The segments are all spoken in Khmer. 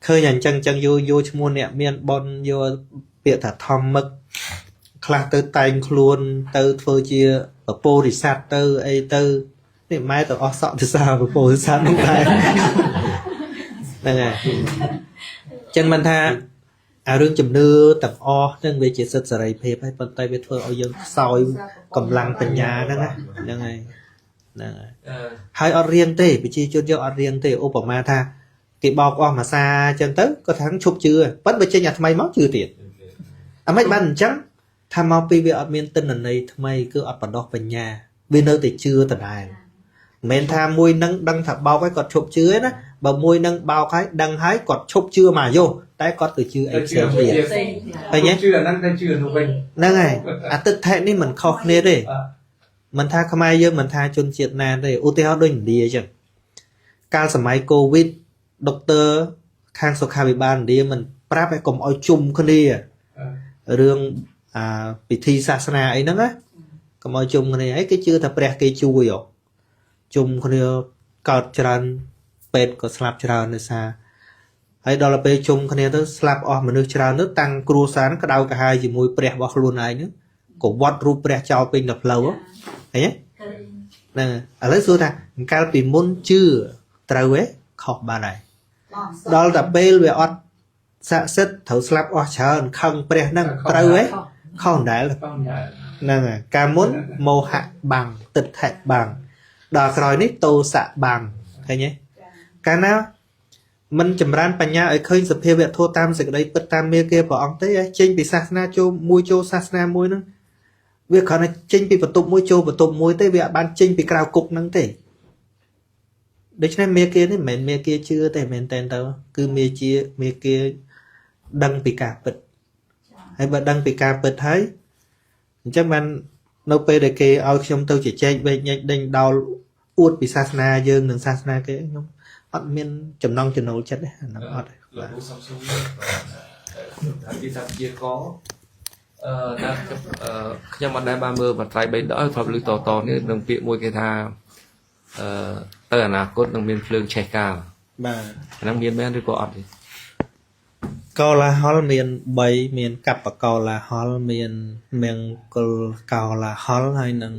ឃើញអញ្ចឹងអញ្ចឹងយកយកឈ្មោះអ្នកមានបុណ្យយកពាក្យថាធម្មឹកខ្លះទៅតែងខ្លួនទៅធ្វើជាពពោធិសត្វទៅអីទៅនេះម៉ែទៅអស់សក់ទិសាពពោធិសត្វនោះដែរហ្នឹងហើយចឹងមិនថាអារឿងជំនឿទាំងអស់ហ្នឹងវាជាសិទ្ធិសេរីភាពហើយប៉ុន្តែវាធ្វើឲ្យយើងខ្សោយកម្លាំងបញ្ញាហ្នឹងណាហ្នឹងហើយហ្នឹងហើយ ហើយអត់រៀងទេប្រជាជនយកអត់រៀងទេឧបមាថាគេបោកអស់មួយសាអញ្ចឹងទៅគាត់ថាឈប់ជឿប៉ិនបើចេញអាថ្មីមកជឿទៀតអាម៉េចបានអញ្ចឹងថាមកពីវាអត់មានទិន្នន័យថ្មីគឺអត់បណ្ដោះបញ្ញាវានៅតែជឿដដែលមិនមែនថាមួយនឹងដឹងថាបោកហើយគាត់ឈប់ជឿទេណាបើមួយនឹងបោកហើយដឹងហើយគាត់ឈប់ជឿមកយោតែគាត់ទៅជឿអីផ្សេងទៀត ផ្សេង ឃើញទេ ជឿអាហ្នឹងទៅជឿនោះវិញ ហ្នឹងហើយអាទិដ្ឋិនេះមិនខុសគ្នាទេ មិនថាខ្មែរយើងមិនថាជនជាតិណាទេឧទាហរណ៍ដូចឥណ្ឌាអញ្ចឹងកាលសម័យកូវីដដុកទ័រខាងសុខាភិបាលឥណ្ឌាមិនប្រាប់ឲ្យកុំឲ្យជុំគ្នារឿងអាពិធីសាសនាអីហ្នឹងណាកុំឲ្យជុំគ្នាអីគេជឿថាព្រះគេជួយហ៎ជុំគ្នាកើតច្រើនពេទ្យក៏ស្លាប់ច្រើនដោយសារហើយដល់ទៅពេលជុំគ្នាទៅស្លាប់អស់មនុស្សច្រើនទៅតាំងគ្រួសារហ្នឹងក្តៅក្រហាយជាមួយព្រះរបស់ខ្លួនឯងហ្នឹងក៏វត្តរូបព្រះចោលពេញទៅផ្លូវហ៎ឃើញទេ ឃើញ ហ្នឹងហើយឥឡូវសួរថាកាលពីមុនជឿត្រូវទេខុសបានហើយ បង ដល់តែពេលវាអត់ស័ក្តិសិទ្ធិត្រូវស្លាប់អស់ច្រើនខឹងព្រះហ្នឹងត្រូវទេខុសដែរ បងដែរ ហ្នឹងហើយកាលមុនមោហៈបាំងទិដ្ឋិបាំងដល់ក្រោយនេះទោសៈបាំងឃើញទេកាលណាមិនចម្រើនបញ្ញាឲ្យឃើញសភាវៈធម៌តាមសេចក្តីពិតតាមមេគាព្រះអង្គទេឯងចេញពីសាសនាចូលមួយចូលសាសនាមួយហ្នឹងវាគ្រាន់តែចេញពីបន្ទប់មួយចូលបន្ទប់មួយទេវាអត់បានចេញពីក្រៅគុកហ្នឹងទេដូច្នេះមេគានេះមិនមែនមេគាជឿទេមែនតែនទៅគឺមេជាមេគាដឹងពីការពិតហើយបើដឹងពីការពិតហើយអញ្ចឹងបាននៅពេលដែលគេឲ្យខ្ញុំទៅជជែកវែកញែកដេញដោលអួតពីសាសនាយើងនិងសាសនាគេខ្ញុំអត់មានចំណង់ចំណូលចិត្តទេអាហ្នឹងអត់ទេ លោកគ្រូសំសួរថាគេថាជាកអឺណាខ្ញុំអឺខ្ញុំអត់ដែលបានមើលបត្រៃបីដកធ្លាប់ឮតតនេះនឹងពាក្យមួយគេថាអឺទៅអនាគតនឹងមានភ្លើងឆេះកាល បាទ អាហ្នឹងមានមែនឬក៏អត់ទេ កោលាហលមាន3មានកបកោលាហលមានមង្គលកោលាហលហើយនឹង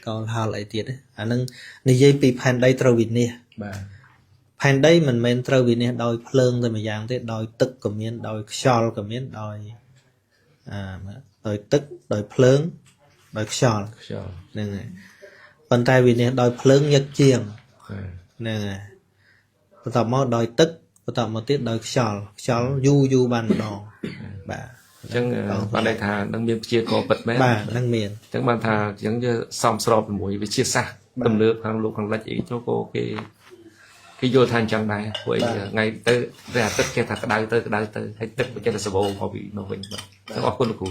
កោលាហលអីទៀតទេអាហ្នឹងនិយាយពីផែនដីត្រូវវិនាស បាទ ផែនដីមិនមែនត្រូវវិនាសដោយភ្លើងតែម្យ៉ាងទេដោយទឹកក៏មានដោយខ្យល់ក៏មានដោយអាដោយទឹកដោយភ្លើងដោយខ្យល់ ខ្យល់ ហ្នឹងហើយប៉ុន្តែវិនាសដោយភ្លើងញឹកជាង បាទ ហ្នឹងហើយបន្ទាប់មកដោយទឹកបន្ទាប់មកទៀតដោយខ្យល់ខ្យល់យូរយូរបានម្ដងបាទ អញ្ចឹងបានន័យថានឹងមានព្យាករណ៍ពិតមែន បាទហ្នឹងមាន អញ្ចឹងបានថាអញ្ចឹងយើងសមស្របជាមួយវិទ្យាសាស្ត្រទំនើបខាងលោកខាងលិចអីចូលក៏គេគេយល់ថាអញ្ចឹងដែរព្រោះអីថ្ងៃទៅព្រះអាទិត្យគេថាក្តៅទៅក្តៅទៅហើយទឹកវាចេះតែសបោមកពីនោះវិញបាទអញ្ចឹងអរគុណលោកគ្រូ